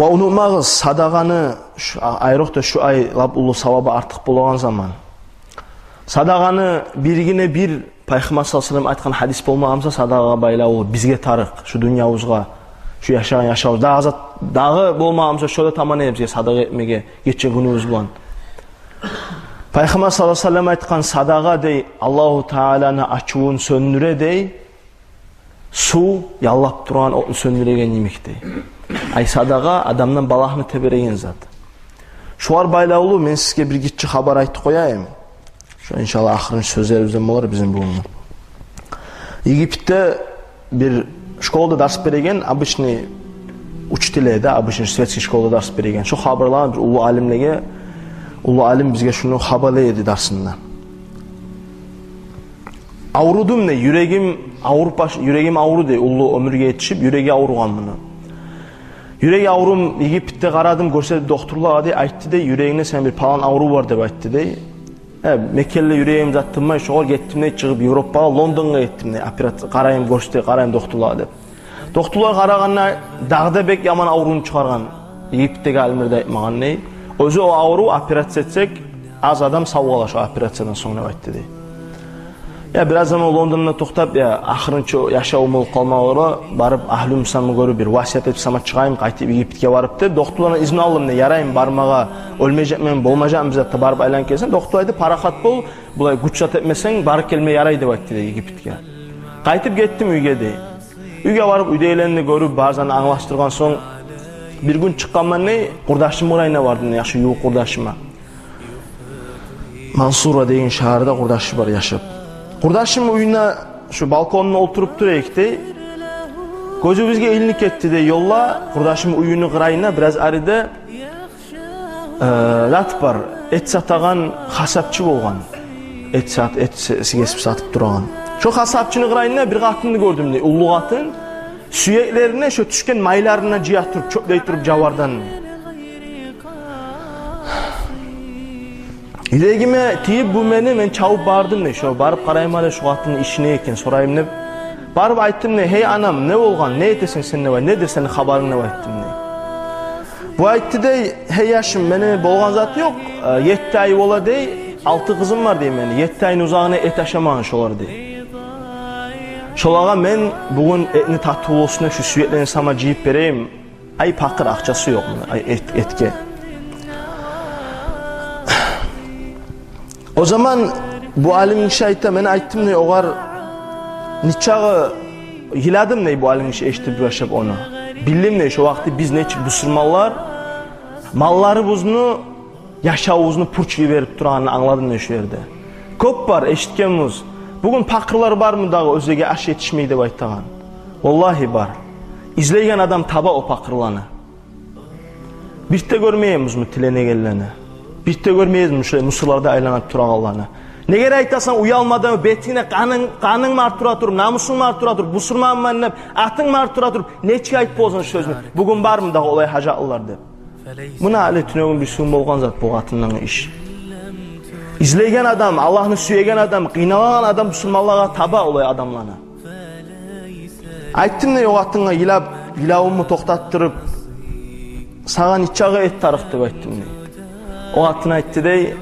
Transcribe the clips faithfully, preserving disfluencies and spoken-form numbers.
Ва унутмагъыз, садагъаны, шу, айрокъда шу ай лап уллу савабы артыкъ болагъан заман. Садагъаны биргине бир Пайхаммар саллаллагьу алайгьи ва саллам айтгъан гьадис болмагъан буса, садагъагъа байлавлу бизге тарыкъ, шу дюньябызгъа, шу яшагъан яшавубуз. Дагъы зат, дагъы болмагъан буса, шо да таман эди бизге садагъа этмеге гече-гюнюбюз булан. Пайхаммар саллаллагьу алайгьи ва саллам айтгъан: садагъа, дей, Аллагьу Тааланы ачувун сёндюре, дей, сув яллап турагъан отну сёндюреген йимик, дей. Ай, садагъа адамдан балагьны тебереген зат. Шогъар байлавлу мен сизге бир гиччи хабар айтып къояйым. Шо, иншаллагь, ахырынчы сёзлерибизден болар бизин бугюн. Египетде бир школада дарс береген, обычный учитель эди, обычный светский школада дарс береген. Шо хабарлагъан бир уллу алимлеге, уллу алим бизге шуну хабарлай эди дарсында. Аврудум, дей, юрегим авруп баш-, юрегим авруду, дей, уллу оьмюрге етишип, юреги авругъан муну. Юреги аврум, Египетде къарадым, гёрсетип докторлагъа, дей, айтды, дей, юрегингде сени бир палан аврув бар деп айтды, дей. Э, мекенли юрегим зат тынмай, шогъар гетдим, дей, чыгъып Европагъа, Лондонгъа гетдим, дей, операция, къарайым, гёрсете, къарайым докторлагъа деп. Докторлар къарагъанда, дагъы да бек яман аврувну чыгъаргъан, Египетдеги алимлер де айтмагъан, дей. Оьзю о аврув, операция этсек, аз адам сав къала шо операциядан сонг деп айтды, дей. Я, бираз заман Лондонда токътап, я, ахырынчы яшавум болуп къалмагъа гёре, барып агьлюм сама гёрюп, бир васият этип сама чыгъайым, къайтып Египетге барып деп, докторлардан изну алдым, дей, яраймы бармагъа, оьлмежекмен, болмажакъмы бир зат да, барып айланып гелсем, доктор айтды: парахат бол, булай гюч зат этмесенг, барып гелме ярай деп айтды, дей, Египетге. Къайтып гетдим уьйге, дей. Уьйге барып, уьйдегилени гёрюп, бары затны англашдыргъан сонг, бир гюн чыкъгъанман, дей, къурдашымны къырыйына бардым, дей, яхшы ювукъ къурдашыма. Мансура деген шагьарда къурдашы бар яшап. Къурдашымны уьюнде шу балконунда олтуруп тура эдик, дей. Гёзюбюзге илинип гетди, дей, ёлда, къурдашымны уьюню къырыйында, бираз ариде, э, зат бар, эт сатагъан къасапчы болгъан. Эт сат-, эт се-, кесип сатып турагъан. Шо къасапчыны къырыйында бир къатынны гёрдюм, дей, уллу къатын. Сюеклерине шо тюшген майларын жыя туруп, чёплей туруп жавардан. Юрегиме тийип бу мени, мен чабып бардым, дей, шо барып къарайым гьали шо къатынны иши не экен, сорайым деп. Барып айтдым, дей: «Гьей, анам, не болгъан, не этесен сен?» — деп айт-, «Недир сени хабарынг?» — деп айтдым, дей. Бу айтды, дей: «Гьей, яшым, мени болгъан зат ёкъ, э, етти ай бола, дей, алты къызым бар, дей, мени, етти айны узагъына эт ашамагъан шолар, дей. Шолагъа мен бугюн этни татывлу болсун деп шу сюеклени сама жыйып берейим». Ай, пакъыр, акъчасы ёкъ муну, ай, эт-, этге. О заман бу алим гиши айта, мен айтдым, дей, огъар, нечакъы йыладым, дей, бу алим гиши эшитип башлап ону. Билдим, дей, шо вакъти биз нечик бусурманлар малларыбызны, яшавубузну пуч йиберип турагъанын англадым мен шо ерде. Кёп бар эшитгенбиз. Бугюн пакъырлар бармы дагъы, оьзлеге аш етишмей деп айтагъан? Валлагьи бар. Излейген адам таба о пакъырланы. Бир де гёрмейбизми тиленегенлени? Бир де гёрмейбизми шулай мусорларда айланып турагъанланы? Неге айтасан, уялмадан, бетинге къанынг, къанынг бар тура туруп, намусунг бар тура туруп, бусурманман деп атынг бар тура туруп, нечик айтып боласан шо сёзню? Бугюн бармы дагъы олай гьажатлылар деп? Муна гьали тюнегюн-бирисигюн болгъан зат бу къатындагъы иш. Излейген адам, Аллагьны сюеген адам, къыйналагъан адам бусурманлагъа таба олай адамланы. Айтдым, дей, о къатынгъа йылап, йылавумну токътатдырып, сагъа нечакъы эт тарыкъ деп айтдым, дей. О къатын айтды, дей,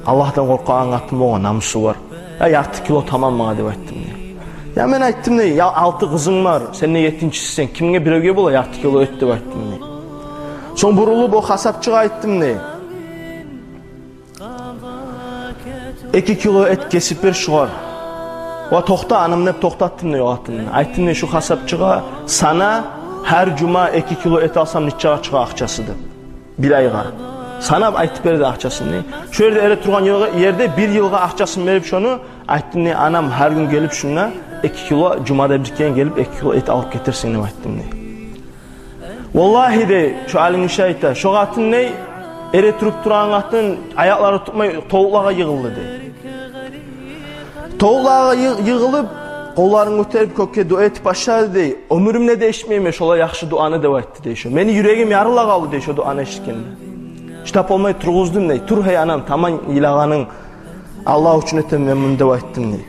Аллагьдан къоркъагъан къатын болгъан, намусу бар. Я, ярты кило таман магъа деп айтдым, дей. Я, мен айтдым, дей, я, алты къызынг бар, сен де еттинчисисен, кимге, биревге бола ярты кило эт деп айтдым, дей. Сонг бурулуп о къасапчыгъа айтдым, дей. Эки кило эт кесип бер шогъар. Ва токъта, анам, деп токътатдым, дей, о къатынны. Айтдым, дей, шу къасапчыгъа, сана гьар жума эки кило эт алсам, нечакъы чыгъа акъчасы деп. Бир айгъа. Санап айтып берди акъчасын, дей. Шо ерде эретуруп тургъан йылгъа, ерде бир йылгъа акъчасын берип шону, айтдым, дей, анам, гьар гюн гелип шунда эки кило, жумада бир керен гелип эки кило эт алып гетерсен деп айтдым, дей. Валлагьи, дей, шо алим гиши айта, шо къатын, дей, эретуруп турагъан къатын, аякълары тутмай, тавукълагъа йыгъылды, дей. Тавукълагъа йы-, йыгъылып, къолларын гётерип, кёкге дуа этип башлады, дей. Оьмюрюмде де эшитмеймен шолай яхшы дуаны деп айтды, дей, шо. Мени юрегим ярыла къалды, дей, шо дуаны эшитгенде. Шыдап болмай тургъуздум, дей. Тур, гьей, анам, таман йылагъанынг, Аллагь учун этемен мен муну деп айтдым, дей.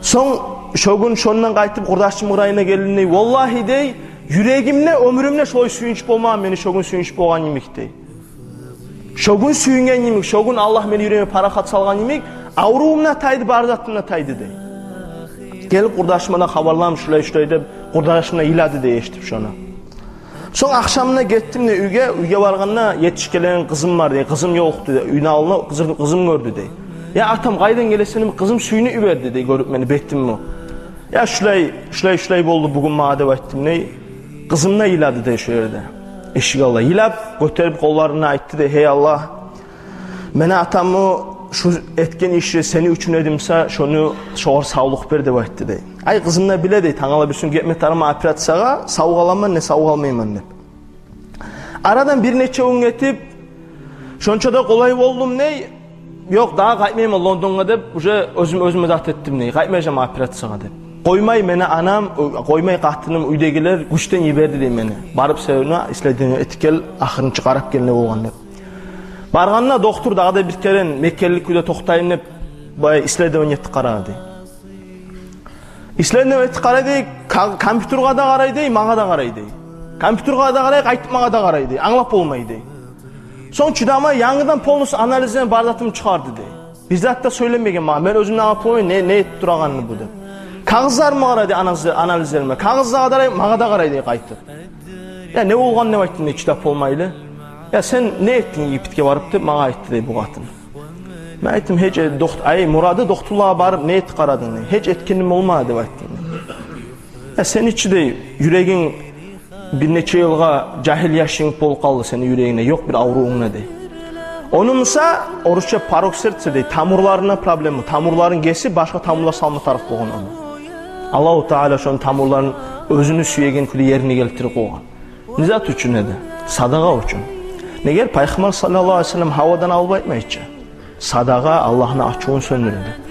Сонг шо гюн шондан къайтып къурдашымны къырыйына гелдим, дей. Валлагьи, дей, Юрегимде, оьмюрюмде шолай сююнч болмагъан мени шо гюн сююнч болгъан йимик, дей. Шо гюн сююнген йимик, шо гюн Аллагь мени юрегиме парахат салгъан йимик, аврувум да тайды, бар затым да тайды, дей. Гелип къурдашыма да хабарлам, шулай-шулай деп, къурдашым да йылады, дей, эшитип шону. Сонг ахшамына гетдим, дей, уьйге. Уьйге баргъанда, етишип гелеген къызым бар, дей. Къызым ёкъ эди, дей. Уьйню алдына къызым, къызым гёрдю, дей. «Я, атам, къайдан гелесен?» — деп, къызым сююнюп йиберди, дей, гёрюп мени, бетимни. «Я, шулай, шулай, шулай болду бугюн магъа», — деп айтдым, дей. Къызым да йылады, дей, шо ерде. Эшик алда йылап, гётерип къолларын айтды, дей: «Гьей Аллагь, мени атамны шу этген иши сени учун эди буса, шону, шогъар савлукъ бер», — деп айтды, дей. Ай, къызым да биле, дей, тангала бирисигюн гетме тарыкъман операциягъа, сав къаламан не сав къалмайман деп. Арадан бир нече гюн гетип, шонча да къолай болдум, дей. «Ёкъ, дагъы къайтмайман Лондонгъа», — деп, уже оьзюм оьзюме зат этдим, дей. «Къайтмажакъман операциягъа», — деп. Къоймай мени анам, къоймай къатыным, уьйдегилер гючден йиберди, дей, мени. «Барып сен исследование этип гел, ахырынчы къарап гел не болгъан», — деп. Баргъанда доктор дагъы да бир керен мекенли кюйде токътайым деп, баягъы исследование этип къарады, дей. Исследование этип къарай, дей, ка-, компьютерге де къарай, дей, магъа да къарай, дей. Компьютерге де къарай, къайтып магъа да къарай, дей. Англап болмай, дей. Сонг чыдамай, янгыдан полностью анализлени бар затын чыгъарды, дей. Бир зат да сёйлемеген магъа. Мен оьзюм де англап болмай, не, не этип турагъанны бу деп. Кагъызларыма къарай, дей, анализ-, анализлериме. Кагъызлагъа да къарай, магъа да къарай, дей, къайтып. «Я, не болгъан?» — деп айтдым, дей, чыдап болмайлы. «Я, сен не этдинг Египетге барып?» — деп магъа айтды, дей, бу къатын. Мен айтдым: «Гьеч, э, дохт-, ай, мурады дохтурлагъа барып не этип къарадынг?» — дей. «Гьеч этгеним болмады», — деп айтдым. «Я, сени чи, дей, юрегинг бир нече йылгъа жагьил яш йимик болуп къалды сени юрегингде, ёкъ бир аврувунг да», — дей. Ону буса, орусча порок сердца, дей, тамурларына проблема, тамурларын гесип, башгъа тамурлар салма тарыкъ болгъан ону. Аллагьу Таала шону тамурларын оьзюню сюеген кюйде ерине гелтирип къойгъан. Не зат учун эди? Садагъа учун. Неге? Пайхаммар саллаллагьу алайгьи ва саллам гьавадан алып айтмай чы. Садагъа Аллагьны ачувун сёндюре деп.